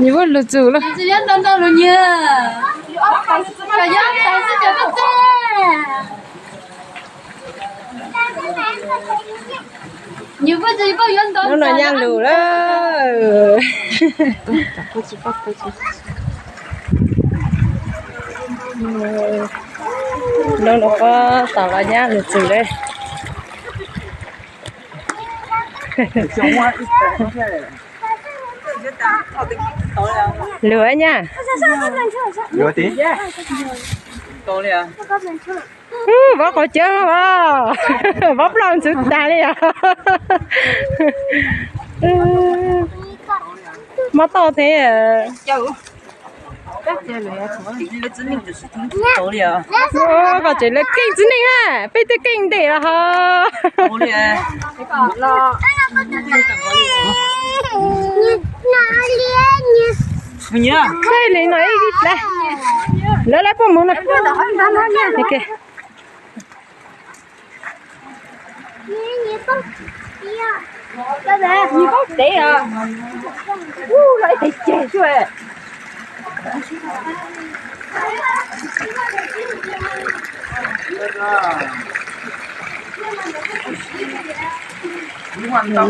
Nyias muaj lus txum lawm. Hnub no nyaj lus lawm. Hnub no kuj tau los nyaj lus txum lawm. Lus nyaj. Vov qaum cawv os, vov plaub ntxwv tag li os. Mob toj thiab. Koj tseem lawv keej txiv neej na, peb twb keej ntev los ho. Koj li no ib plab. Lawv lawv puas mus no.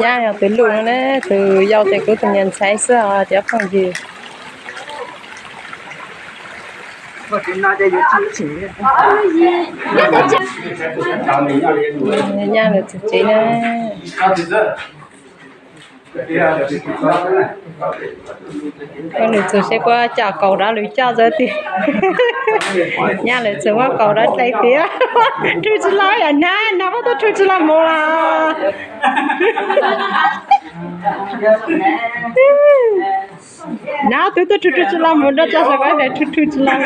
Nyaj yog tus luj no ne, tus yau ces kuv tus niam ntxhais xwb os cov phooj ywg. Nyaj lawv txog tsev na. Koj nws txog seb kuv coj kaus rau lwm coj txog tiag. Nyaj lawv txog muab kaus rau dlej tiag. Rhu tsis los yam na, no muab tuaj rhu tsis los mus los. Nab twb tuaj rhu rhu tsis los mus, nrog tso saum koj ntawd rhu rhu tsis los.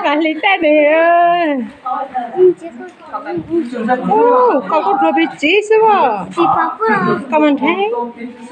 Koj hli tej nws. Koj kuj rhuav pes tsawg xwb as. Koj mas nrheb.